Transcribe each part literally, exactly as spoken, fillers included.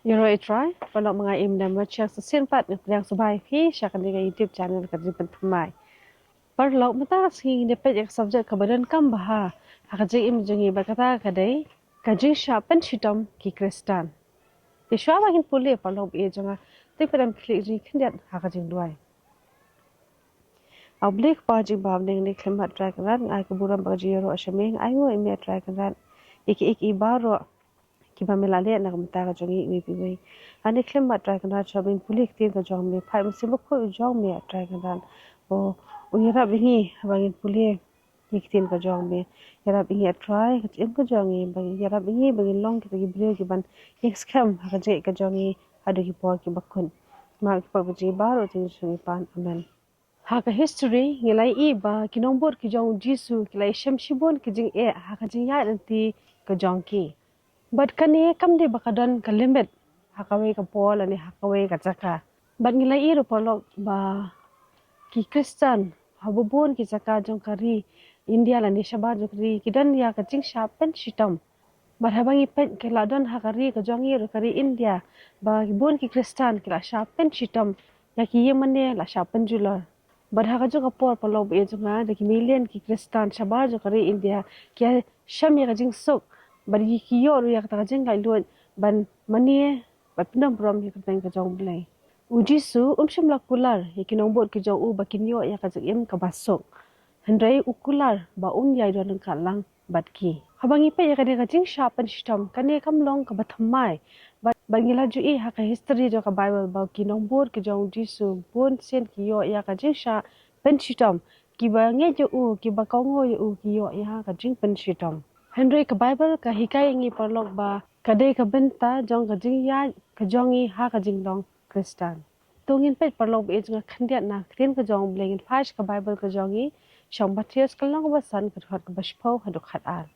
Ïaroh ïa U Trai, paralok, ma nga i Mdem Rachel, sa shisien pat nga pdiang sngewbha ïa phi sha kane ka YouTube channel Ka Jingpynthymmai. Paralok, mynta ka sngi ngin ïa peit ïa ka subject kaba donkam bha ha ka jingim jong ngi, bad kata ka dei ka jingshah pynshitom ki Khristan. Te shuwa ba ngin pule, paralok ba ïeit jong nga, to ngin peit ïa ka jingkhyndiat ha ka jingduwai. A U Blei Kpa jingbha bneng, ngi khlem mat Trai Kynrad, nga ai ka burom bad ka jingïaroh sha me. Nga ainguh ïa me Trai Kynrad ïa kiei kiei baroh kiba me la leh na ka bynta ka jong ngi iwei pa iwei. Ngi khlem mat Trai Kynrad, shuwa ba ngin pule ka ktien ka jong me, phah Mynsiem Bakhuid u jong me Trai Kynrad, u ïarap ïa ngi haba ngin pule ïa ka ktien ka jong me. Ïarap ïa ngi Trai, ka jingim ka jong ngi, ba ïarap ïa ngi ba ngin long kita ki briew kiban ïeng skhem ha ka jingïeit ka jong ngi haduh ki por kiba kut. Namar ki pop ka jong ngi baroh ha ka kyrteng ka jong ngi Kpa. Amen. Ha ka history ngi la ïohi ba ki nongbud ki jong U Jisu ki la ïashem shibun ki jingeh ha ka jingïaid lynti ka jong ki. Bad kane kam dei ba ka don ka limit ha kawei ka por lane ha kawei ka jaka. Bad ngi la ïohi ruh, paralok, ba ki Khristan ha bun ki jaka jong ka ri India lane shabar jong ka ri ki don ïa ka jingshah pynshitom. Bad haba ngi peit, ki la don ha ka ri ka jong ngi ruh, ka ri India, ba bun ki Khristan ki la shah pynshitom ïa ki ïingmane, la shah pynjulor. Bad ha kajuh ka por, paralok ba ïeit jong nga, da ki million ki Khristan shabar jong ka ri India ki ïashem ïa ka jingsuk, bad ki ïoh ruh ïa kata ka jinglaitluid ban mane bad pyndonkam burom ïa ka kyrteng ka jong U Blei. U Jisu um shym la kular ïa ki nongbud ki jong u ba kin ïoh ïa ka jingim kaba suk, hynrei u kular ba un ïai don ryngkat lang bad ki. Haba ngi peit ïa kane ka jingshah pynshitom, kane kam long kaba thymmai. Bad, bad ngi la ju ïohi ha ka history jong ka Bible ba ki nongbud ki jong U Jisu bun sien ki ïoh ïa ka jingshah pynshitom. Kiba ngeit ïa u, kiba kohnguh ïa u, ki ïoh ïa ka jingpynshitom. Hynrei ka Bible ka hikai ïa ngi, paralok, ba ka dei ka bynta jong ka jingïaid ka jong ngi ha ka jinglong Khristan. To ngin peit, paralok ba ïeit jong nga, khyndiat na ka ktien ka jong U Blei. Ngin phai sha ka Bible ka jong ngi, sha u Mathaios ka lynnong kaba san, ka dkhot kaba shiphew haduh khatar.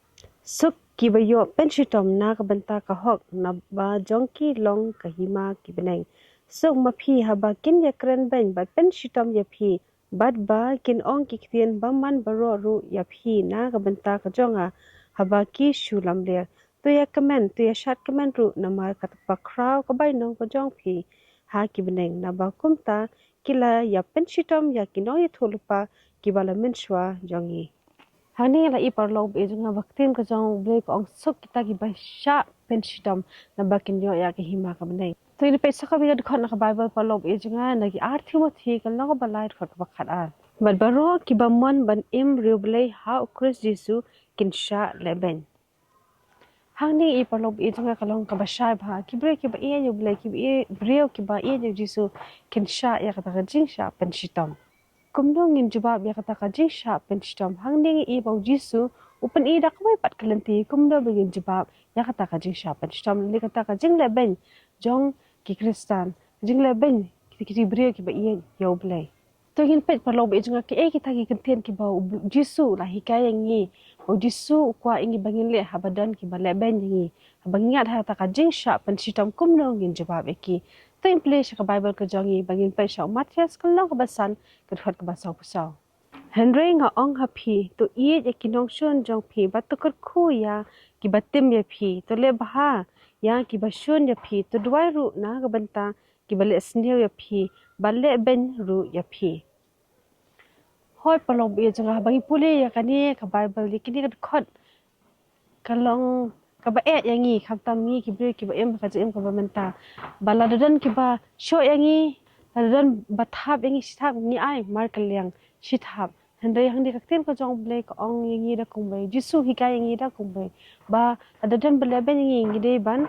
Suk kiba ïoh pynshitom na ka bynta ka hok, naba jong ki long ka hima ki bneng. Suk ma phi haba kin ïakren beiñ bad pynshitom ïa phi, bad ba kin ong ki ktien bymman baroh ruh ïa phi na ka bynta ka jong nga haba ki shu lamler. To ïakmen, to ïashad kmen ruh, namar kaba khraw ka bainong ka jong phi ha ki bneng, naba kumta ki la ïa pynshitom ïa ki nongïathuhlypa kiba la mynshuwa jong ngi. Hangne la i, paralok ba ïeit jong nga, ba ka ktien ka jong U Blei ka ong, suk kita kiba shah pynshitom, naba kin ïoh ïa ka hima ka bneng. To ngin peit sa kawei ka dkhot na ka Bible, paralok ba ïeit jong nga, na ki ar Timothi ka lynnong kaba lai, dkhot kaba khatar. Bad baroh kiba mon ban im riewblei ha U Khrist Jisu kin shah lehbeiñ. Hangne i, paralok ba ïeit jong nga, ka long kaba shai bha, ki briew kiba ïeit ïa U Blei, ki briew, briew kiba ïeit ïa U Jisu kin shah ïa kata ka jingshah pynshitom. Kumno ngin jubab ïa kata ka jingshah pynshitom? Hangne ngi i ba U Jisu u pyni da kawei pat ka lynti kumno ba ngin jubab ïa kata ka jingshah pynshitom, lane kata ka jinglehbeiñ jong ki Khristan, jinglehbeiñ ki, ki briew kiba ïeit ïa U Blei. To ngin peit, paralok ba ïeit jong nga, kiei kita ki kyntien kiba U Jisu u la hikai ïa ngi, ba U Jisu u kwah ïa ngi ba ngin leh haba don kiba lehbeiñ ïa ngi, haba ngi ïaid ha kata ka jingshah pynshitom, kumno ngin jubab ïa ki. To ngin plie sha ka Bible ka jong ngi, ba ngin peit sha u Mathaios ka lynnong kaba san, ka dkhot kaba sawphew saw. Hynrei nga ong ha phi, to ïeit ïa ki nongshun jong phi, bad to kyrkhu ïa kiba tim ïa phi, to leh bha ïa kiba shun ïa phi, to duwai ruh na ka bynta kiba leh sniew ïa phi, bad lehbeiñ ruh ïa phi. Hooid, paralok ba ïeit jong nga, haba ngi pule ïa kane ka Bible, ïa kine ki dkhot, ka long kaba eh ïa ngi, khamtam ngi ki briew kiba im ha ka jingim kaba mynta, ba lada don kiba shoh ïa ngi, lada don ba thap ïa ngi shi thap, ngi ai markylliang shi thap. Hynrei hangne ka ktien ka jong U Blei ka ong ïa ngi da kumwei, Jisu u hikai ïa ngi da kumwei, ba lada don ba lehbeiñ ïa ngi, ngi dei ban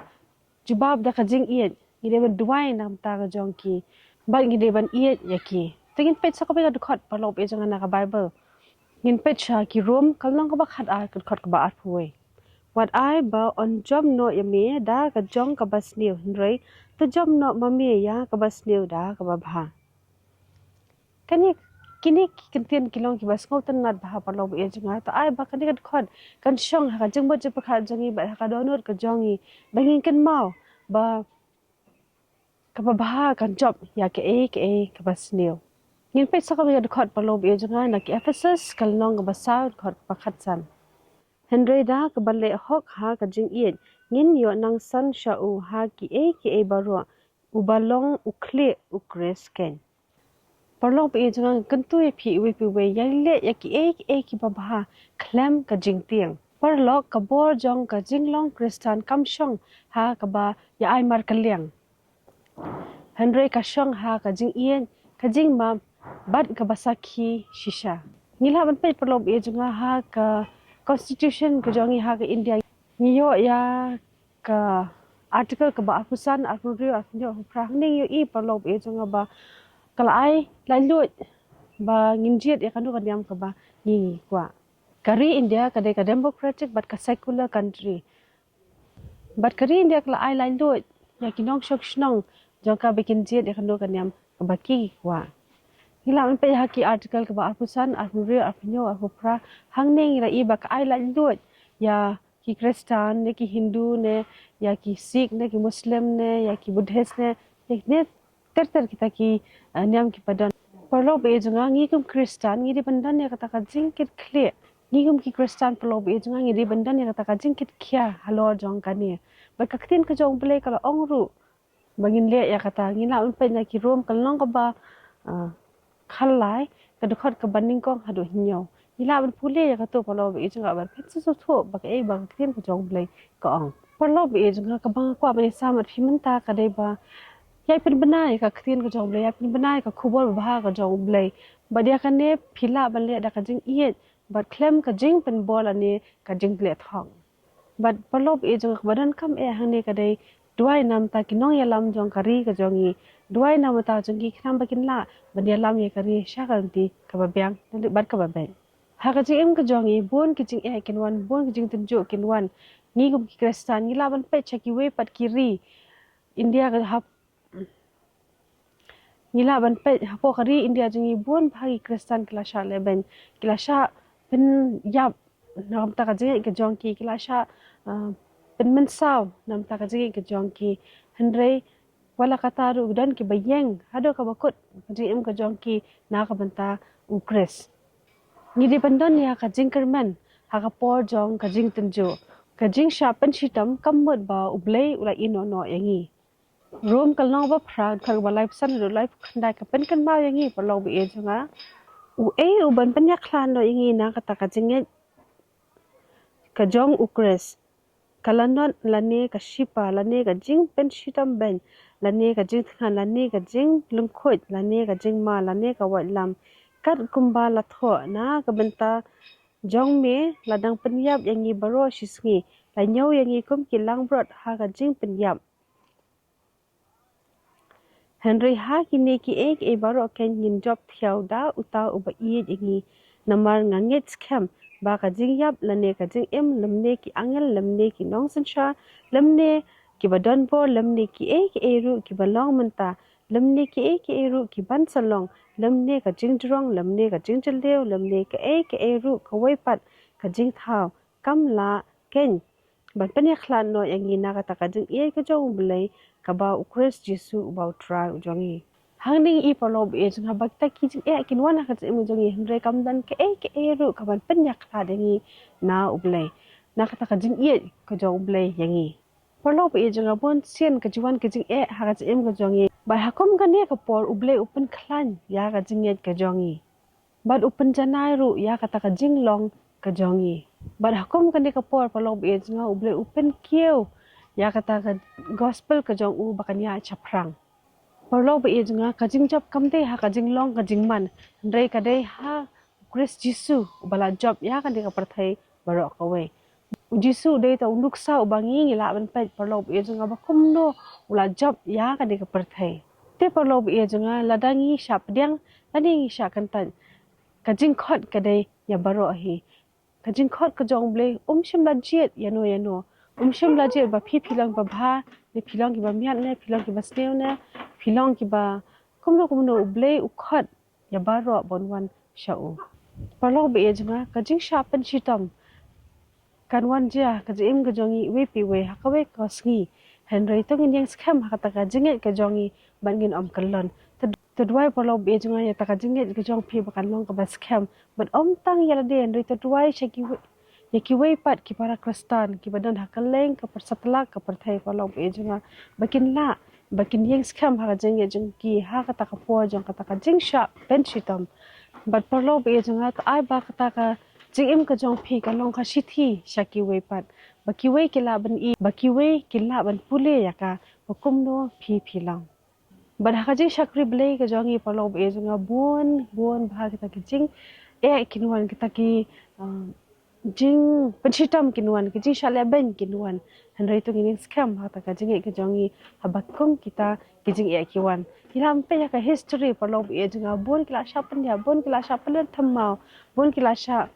jubab da ka jingïeit, ngi dei ban duwai na ka bynta ka jong ki, bad ngi dei ban ïeit ïa ki. To ngin peit sa kawei ka dkhot, paralok ba ïeit jong nga, na ka Bible. Ngin peit sha ki Rom ka lynnong kaba khatar, ka dkhot kaba arphew wei. Wat ai ba un jop noh ïa me da ka jong kaba sniew, hynrei to jop noh ma me ïa kaba sniew da kaba bha. Kane, kine ki kyntien ki long kiba sngewtynnad bha, paralok ba ïeit jong nga. To ai ba kane ka dkhot kan shong ha ka jingmut jingpyrkhat jong ngi bad ha ka dohnud ka jong ngi, ba ngin kynmaw ba kaba bha kan jop ïa kaei kaei kaba sniew. Ngin peit sa kawei ka dkhot, paralok ba ïeit jong nga, na ki Ephesus ka lynnong kaba saw, dkhot kaba khatsan. Hynrei da kaba leh hok ha ka jingïeit, Ngin ïoh nangsan sha u ha kiei kiei baroh, uba long u khlieh u Khrist keiñ. Paralok ba ïeit jong nga, nga kyntu ïa phi iwei pa iwei, ïaleh ïa kiei kiei kiba bha khlem ka jingtieng. Paralok, ka bor jong ka jinglong Khristan kam shong ha kaba ïa ai markylliang, hynrei ka shong ha ka jingïeit, ka jingmap bad kaba sakhi shisha. Ngi lah ban peit, paralok ba ïeit jong nga, ha ka Constitution ka jong ngi ha ka India, ngi ïoh ïa ka Article kaba arphew san, arphew hynriew, arphew hynñiew, arphew phra. Hangne ngi ïohi, paralok ba ïeit jong nga, ba ka la ai laitluid ba ngin jied ïa kano ka niam kaba ngi kwah. Ka ri India ka dei ka democratic bad ka secular country. Bad ka ri India ka la ai laitluid ïa ki nongshong shnong jong ka ba kin jied ïa kano ka niam kaba ki kwah. Ngi lah ban peit ha ki Article kaba arphew san, arphew hynriew, arphew hynñiew, arphew phra. Hangne ngi la ïohi ba ka ai laitluid ïa ki Khristan ne ki Hindu ne ïa ki Sikh ne ki Muslim ne ïa ki Buddhist ne, ne ter ter kita ki, eh, niam kiba don. Paralok ba ïeit jong nga, ngi kum Khristan ngi dei ban don ïa kata ka jingkitkhlieh. Ngi kum ki Khristan, paralok ba ïeit jong nga, ngi dei ban don ïa kata ka jingkitkhia halor jong kane. Bad ka ktien ka jong U Blei ka la ong ruh ba ngin leh ïa kata. Ngi lah ban peit na ki Rom ka lynnong kaba, ah, khatlai, ka dkhot kaba nyngkong haduh hynñiew. Ngi lah ban pule ïa kato, paralok ba ïeit jong nga, bad phin sa sngewthuh ba kaei ba ka ktien ka jong U Blei ka ong. Paralok ba ïeit jong nga, kaba nga kwah ban ïasam bad phi mynta ka dei ba ïai pynbna ïa ka ktien ka jong U Blei, ïai pynbna ïa ka khubor babha ka jong U Blei. Bad ïa kane phi lah ban leh da ka jingïeit bad khlem ka jingpynbor lane ka jingtleh thok. Bad paralok ba ïeit jong nga, kaba donkam eh hangne ka dei duwai namar ki nongïalam jong ka ri ka jong ngi. Duwai namar jong ki khnang ba kin lah ban ïalam ïa ka ri sha ka lynti kaba biang bad kaba beit. Ha ka jingim ka jong ngi, bun ki jingeh kin wan, bun ki jingtynjuh kin wan. Ngi kum ki Khristan ngi lah ban peit sha kiwei pat ki ri. India ka hap Ngi lah ban peit hapoh ka ri India jong ngi, bun bha ki Khristan ki la shah lehbeiñ, ki la shah pynïap na ka bynta ka jingngeit ka jong ki, ki la shah, ah, pynmynsaw na ka bynta ka jingngeit ka jong ki. Hynrei wat la katta ruh, don kiba ïeng haduh kaba kut ka jingim ka jong ki na ka bynta U Khrist. Ngi dei ban don ïa ka jingkyrmen ha ka por jong ka jingtynjuh. Ka jingshah pynshitom kam mut ba U Blei u la ïehnoh noh ïa ngi. Rom ka lynnong ba phra, dkhot kaba laiphew san haduh laiphew khyndai ka pynkynmaw ïa ngi, paralok ba ïeit jong nga, uei uban pynïakhlad noh ïa ngi na kata ka jingngeit ka jong U Khrist? Ka lanot lane ka shipa lane ka jingpynshitom beiñ lane ka jingthngan lane ka jinglyngkhuid lane ka jingma lane ka waitlam, kat kumba la thoh: Na ka bynta jong me la dang pynïap ïa ngi baroh shisngi, la ñiew ïa ngi kum ki langbrot ha ka jingpynïap. Hynrei ha kine kiei kiei baroh keiñ ngin jop thiaw da uta uba ïeit ïa ngi. Namar nga ngeit skhem ba ka jingïap lane ka jingim, lymne ki angel, lymne ki nongsynshar, lymne kiba don bor, lymne kiei kiei ruh kiba long mynta, lymne kiei kiei ruh kiban sa long, lymne ka jingjrong, lymne ka jingjylliew, lymne kaei kaei ruh kawei pat ka jingthaw, kam lah keiñ ban pynïakhlad noh ïa ngi na kata ka jingïeit ka jong U Blei, kaba U Khrist Jisu uba U Trai u jong ngi. Hangne ngi i, paralok ba ïeit jong nga, ba kita ki jingeh kin wan ha ka jingim ka jong ngi, hynrei kam don kaei kaei ruh kaban pynïakhlad ïa ngi na U Blei, na kata ka jingïeit ka jong U Blei ïa ngi. Paralok ba ïeit jong nga, bun sien ka ju wan ka jingeh ha ka jingim ka jong ngi. Bad ha kum kane ka por U Blei u pynkhlaiñ ïa ka jingngeit ka jong ngi. Bad u pynjanai ruh ïa kata ka jinglong ka jong ngi. Bad ha kum kane ka por, paralok ba ïeit jong nga, U Blei u pynkiew ïa kata ka gospel ka jong u ba kan ïaid shaphrang. Paralok ba ïeit jong nga, ka jingjop kam dei ha ka jinglong ka jingman, hynrei ka dei ha U Khrist Jisu uba la jop ïa kane ka pyrthei baroh kawei. U Jisu u dei uta u nuksa uba ngi, ngi lah ban peit, paralok ba ïeit jong nga, ba kumno u la jop ïa kane ka pyrthei. Te paralok ba ïeit jong nga, lada ngi shah pdiang lane ngi shah kyntait, ka jingkhot ka dei ïa baroh hi. Ka jingkhot ka jong U Blei um shym la jied ïano ïano. Um shym la jied ba phi, phi long babha ne phi long kiba miat ne phi long kiba sniew ne phi long kiba kumno kumno, U Blei u khot ïa baroh ban wan sha u. Paralok ba ïeit jong nga, ka jingshah pynshitom kan wan jia ha ka jingim ka jong ngi iwei pa iwei ha kawei ka sngi. Hynrei to ngin ïeng skhem ha kata ka jingngeit ka jong ngi bad ngin ym kyllon. To, to duwai, paralok ba ïeit jong nga, ïa kata ka jingngeit ka jong phi ba kan long kaba skhem bad ym tang ïa lade, hynrei to duwai sha kiwei, ïa kiwei pat ki para Khristan kiba don ha kylleng ka pyrsa tlak ka pyrthei, paralok ba ïeit jong nga, ba kin lah ba kin ïeng skhem ha ka jingngeit jong ki ha kata ka por jong kata ka jingshah pynshitom. Bad paralok ba ïeit jong nga, to ai ba kata ka jingim ka jong phi kan long ka shithi sha kiwei pat, ba kiwei ki lah ban i, ba kiwei ki lah ban pule ïa ka ba kumno phi phi long. Bad ha ka jingshakri Blei ka jong ngi, paralok ba ïeit jong nga, bun bun bha kita ki jingeh kin wan, kita ki, ah, jingpynshitom kin wan, ki jingshah lehbeiñ kin wan. Hynrei to ngin ïeng skhem ha kata ka jingngeit ka jong ngi haba kum kita ki jingeh ki wan. Ngi lah ban peit ha ka history, paralok ba ïeit jong nga, bun ki la shah pynïap, bun ki la shah pynlong thymmai, bun ki la shah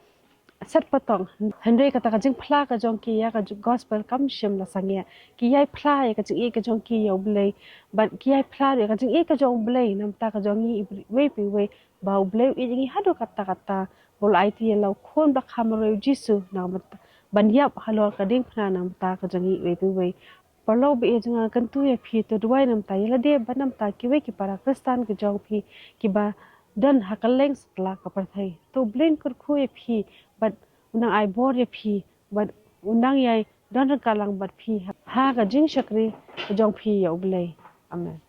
set patong. Hynrei kata ka jingphla ka jong ki ïa ka gospel kam shym la sangeh. Ki ïai phla ïa ka jingïeit ka jong ki ïa U Blei. Bad ki ïai phla ïa ka jingïeit ka jong U Blei namar ka jong ngi iwei pa iwei, ba U Blei u ïeit ïa ngi haduh katta katta, ba u la aiti ïa la u khun ba kham marwei, U Jisu, namar ban ïap halor ka diengphna namar ka jong ngi iwei pa iwei. Paralok ba ïeit jong nga, kyntu ïa phi, to duwai namar ïa lade bad namar kiwei ki para Khristan ki jong phi kiba don ha kylleng satlak ka pyrthei. To U Blei un kyrkhu ïa phi bad un nang ai bor ïa phi bad un nang ïai don ryngkat lang bad phi ha ka jingshakri ka jong phi ïa U Blei. Amen.